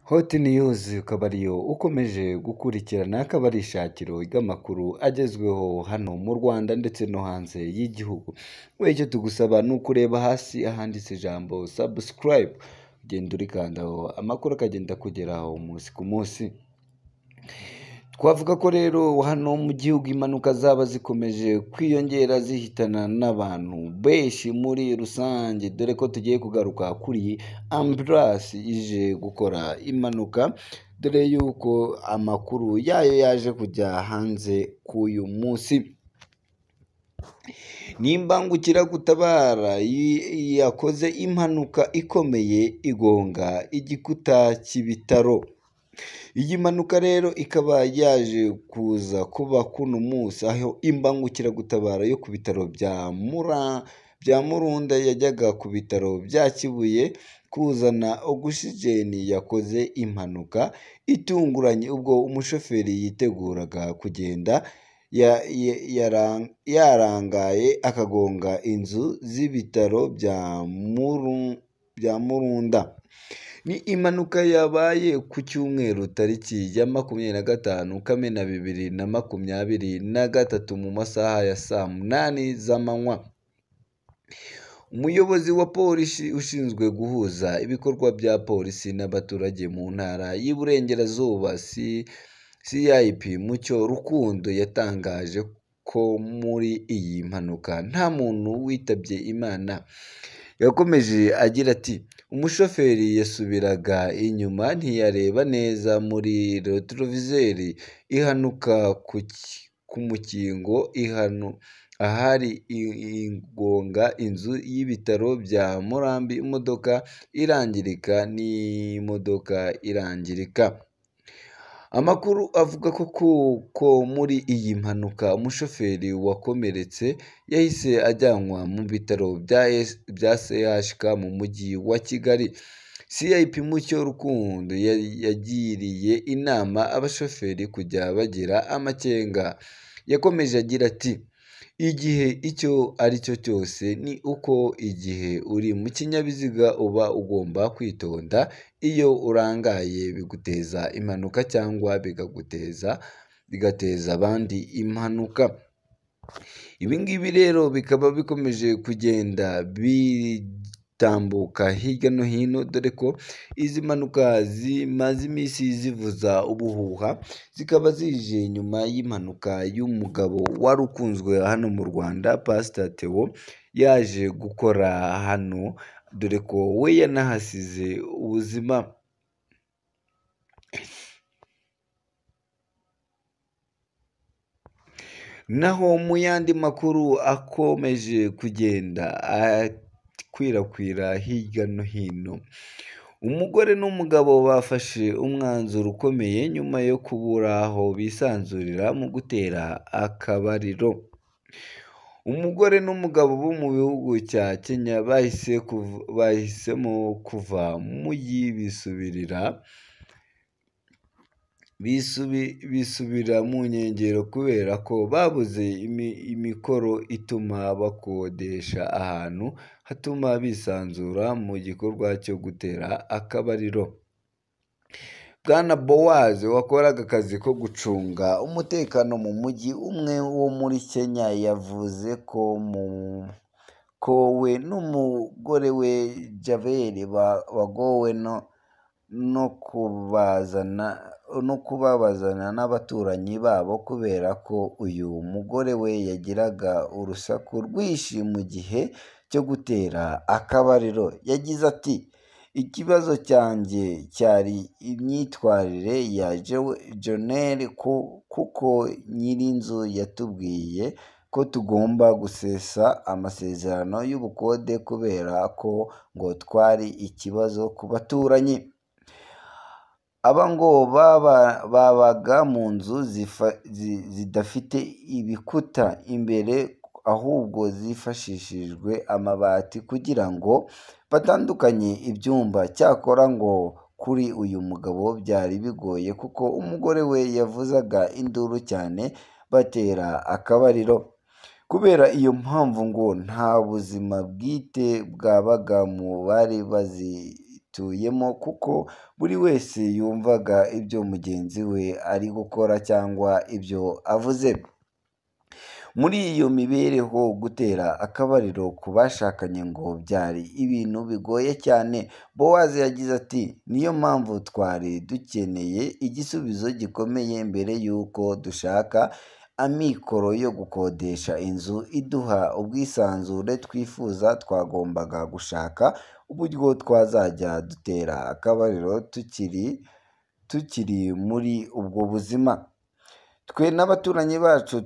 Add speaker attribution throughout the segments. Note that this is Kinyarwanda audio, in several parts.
Speaker 1: Hot News ukaba ariyo ukomeje gukurikirana, akaba ari ishakiro ry'amakuru agezweho hano mu Rwanda ndetse no hanze y'igihugu. We icyo tugusaba ni ukureba hasi ahanditse ijambo subscribe, ugenda urikandaho amakuru akagenda akugeraho umunsi ku munsi. Twavuga ko rero hano mu gihugu impanuka zaba zikomeje kwiyongera zihitana n'abantu benshi muri rusange, dore ko tugiye kugaruka kuri ambulance ije gukora impanuka, dore yuko amakuru yayo yaje kujya hanze k'uyu munsi. Ni imbangukiragutabara yakoze impanuka ikomeye igonga igikuta cy'ibitaro. Iyi mpanuka rero ikaba yaje kuza kuba kuno munsi, aho imbangukiragutabara yo ku bitaro bya Murunda yajyaga ku bitaro bya Kibuye kuzana ogisijeni yakoze impanuka itunguranye ubwo umushoferi yiteguraga kugenda yarangaye akagonga inzu z'ibitaro bya Murunda. Ni impanuka yabaye ku cyumweru tariki ya 25 Kamena 2023 mu masaha ya saa 8 z'amanywa. Umuyobozi wa polisi ushinzwe guhuza ibikorwa bya polisi n'abaturage mu ntara y'Iburengerazuba CIP Mucyo Rukundo yatangaje ko muri iyi mpanuka nta muntu witabye Imana. Yakomeje agira ati umushoferi yasubiraga inyuma ntiyareba neza muri retroviseur ihanuka ku mukingo ahari igonga inzu y'ibitaro bya Murambi, imodoka irangirika n'imodoka irangirika. Amakuru avuga ko muri iyi mpanuka umushoferi wakomeretse yahise ajyanwa mu bitaro bya CHK mu mujyi wa Kigali. CIP Mucyo Rukundo yagiriye inama abashoferi kujya bagira amakenga. Yakomeje agira ati igihe icyo ari cyo cyose ni uko igihe uri mu kinyabiziga uba ugomba kwitonda, iyo urangaye biguteza impanuka cyangwa bigateza abandi impanuka. Ibi ngibi rero bikaba bikomeje kugenda bitambuka hirya no hino, dore ko izi mpanuka zimaze iminsi zivuza ubuhuha, zikaba zije nyuma y'impanuka y'umugabo wari ukunzwe hano mu Rwanda, Pastor Theo, yaje gukora hano, dore ko we yanahasize ubuzima. Naho mu yandi makuru akomeje kugenda akwirakwira hirya no hino, umugore n'umugabo bafashe umwanzuro ukomeye nyuma yo kubura aho bisanzurira mu gutera akabariro. Umugore n'umugabo bo mu gihugu cya Kenya bahisemo kuva mu mujyi bisubira mu nkengero kubera ko babuze imikoro ituma bakodesha ahantu hatuma bisanzura mu gikorwa cyo gutera akabariro. Bwana Boaz wakoraga akazi ko gucunga umutekano mu mujyi umwe wo muri Kenya yavuze ko we n'umugore we Javel bagowe no kubabazana n'abaturanyi babo kubera ko uyu mugore we yagiraga urusaku rwinshi mu gihe cyo gutera akabariro. Yagize ati ikibazo cyanjye cyari imyitwarire ya Jonel kuko nyir'inzu yatubwiye ko tugomba gusesa amasezerano y'ubukode kubera ko ngo twari ikibazo ku baturanyi. Aba ngo babaga mu nzu zidafite ibikuta imbere ahubwo zifashishijwe amabati kugira ngo batandukanye ibyumba. Cyakora ngo kuri uyu mugabo byari bigoye kuko umugore we yavuzaga induru cyane batera akabariro. Kubera iyo mpamvu ngo nta buzima bwite bwabaga mu bari bayituyemo kuko buri wese yumvaga ibyo mugenzi we ari gukora cyangwa ibyo avuze. Muri iyo mibereho gutera akabariro ku bashakanye ngo byari ibintu bigoye cyane. Bowazi yagize ati “Niyo mpamvu twari dukeneye igisubizo gikomeye mbere y'uko dushaka amikoro yo gukodesha inzu iduha ubwisanzure twifuza. Twagombaga gushaka uburyo twazajya dutera akabariro tukiri muri ubwo buzima. Twe n'abaturanyi bacu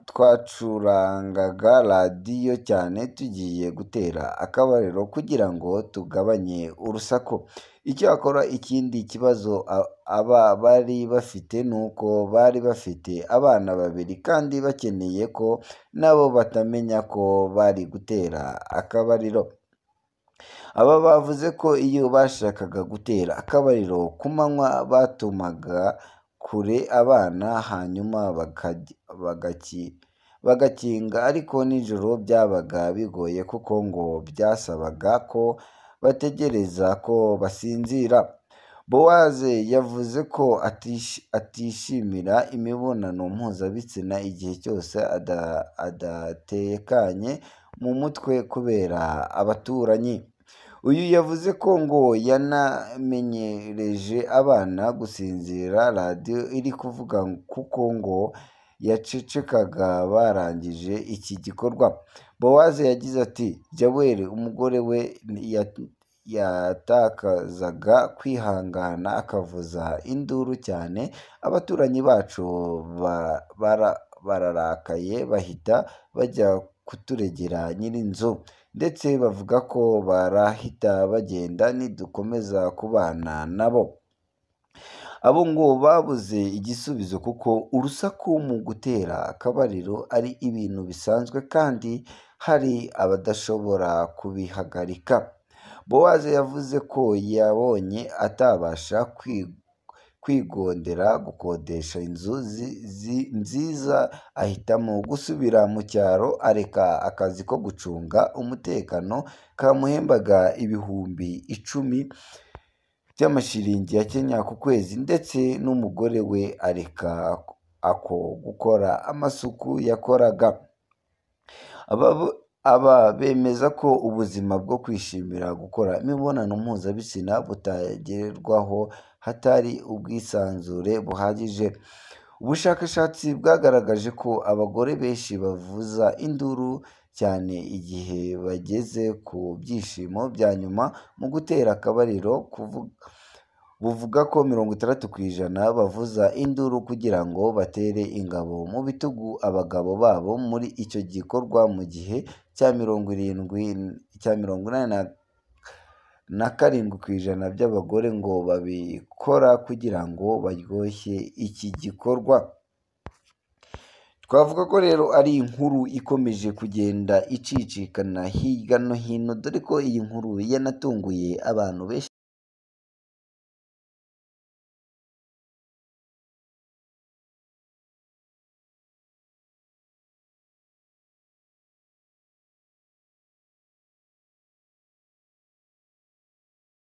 Speaker 1: twacurangaga radiyo cyane tugiye gutera akabariro kugira ngo tugabanye urusaku. Icyakora ikindi kibazo aba bari bafite ni uko bari bafite abana babiri kandi bakeneye ko nabo batamenya ko bari gutera akabariro. Aba bavuze ko iyo bashakaga gutera akabariro ku manywa batumaga kure abana hanyuma bagakinga, ariko nijoro byabaga bigoye kuko ngo byasabaga ko bategereza ko basinzira. Bowaze yavuze ko atishimira imibonano mpuzabitsina igihe cyose adatekanye mu mutwe kubera abaturanyi. Uyu yavuze ko ngo yanamenyereje abana gusinzira radiyo iri kuvuga kuko ngo yacecekaga barangije iki gikorwa. Bowaze yagize ati “Jawel, umugore we, yatakazaga kwihangana akavuza induru cyane. Abaturanyi bacu bararakaye bahita bajya kuturegera nyir'inzu, ndetse bavuga ko barahita bagenda nidukomeza kubana nabo.” Abo ngo babuze igisubizo kuko urusaku mu gutera akabariro ari ibintu bisanzwe kandi hari abadashobora kubihagarika. Bowaze yavuze ko yabonye atabasha kwigondera gukodesha inzu nziza, ahitamo gusubira mu cyaro areka akazi ko gucunga umutekano kamuhembaga 10,000 by'amashiringi ya Kenya ku kwezi, ndetse n'umugore we areka ako gukora amasuku yakoraga. Aba bemeza ko ubuzima bwo kwishimira gukora imibonano mpuzabitsina butagerwaho hatari ubwisanzure buhagije. Ubushakashatsi bwagaragaje ko abagore benshi bavuza induru cyane igihe bageze ku byishimo bya nyuma mu gutera akabariro, buvuga ko 60% bavuza induru kugira ngo batere ingabo mu bitugu abagabo babo muri icyo gikorwa, mu gihe cya 87% by'abagore ngo babikora kugira ngo baryoshye iki gikorwa. Twavuga ko rero ari inkuru ikomeje kugenda icicikana hirya no hino, dore ko iyi nkuru yanatunguye abantu benshi.